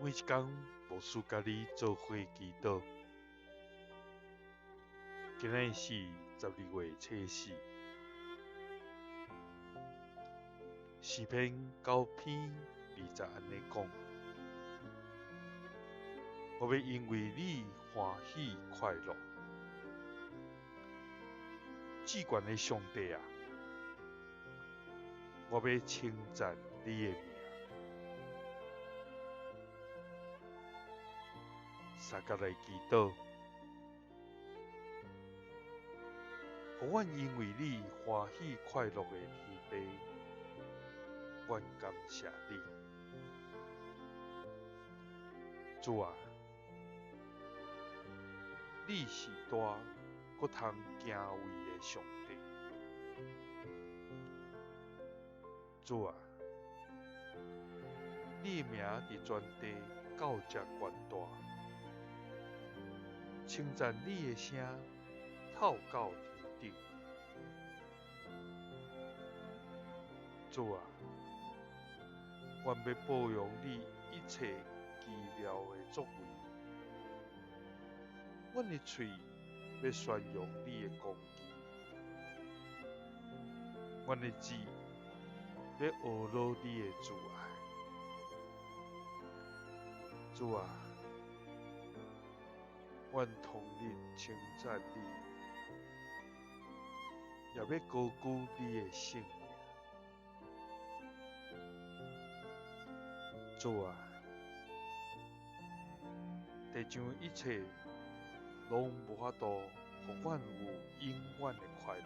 每一工牧師佮你做伙祈禱。今仔日是12月初四，詩篇9篇2節按呢講：我欲因為你歡喜快樂。至懸的上帝啊，我欲稱讚你的名。相佮來祈禱，予阮因為你歡喜快樂的天父，阮感謝你。主啊，你是大閣通敬畏的上帝。主啊，你的名佇全地到遮懸大，稱讚你的聲透到天頂。主啊，阮欲報揚你一切奇妙的作為，阮的喙欲宣揚你的公義，阮的舌欲呵咾你的慈愛。主啊，阮通日稱讚你，也欲高舉你的聖名。主啊，地上一切攏無法度予阮有永遠的快樂，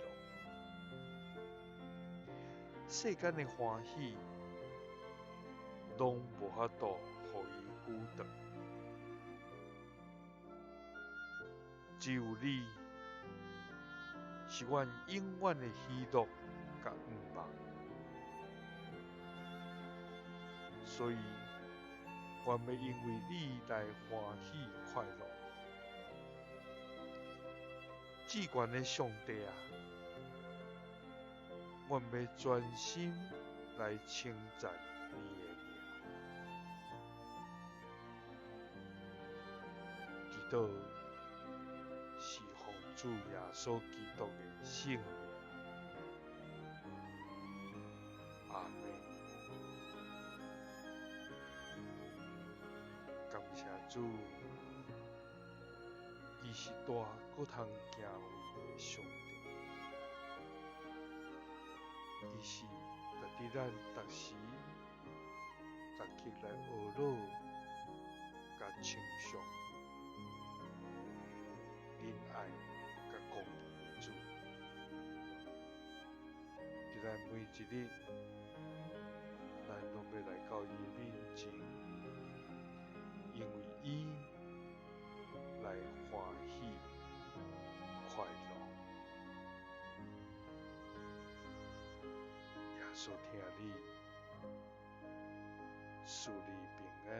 世間的歡喜攏無法度予伊阻擋，只有你是阮永遠的喜樂佮向望，所以阮欲因為你來歡喜快樂。至懸的上帝啊，阮欲專心來稱讚你的名。祈禱是奉主耶穌基督的聖名。阿們。感謝主，伊是大閣通敬畏的上帝，伊是值得咱逐時逐刻來呵咾佮稱頌仁愛佮公義的主。佇咱每一日，咱攏欲來到伊的面前，因為伊來歡喜快樂。耶穌疼你，賜你平安。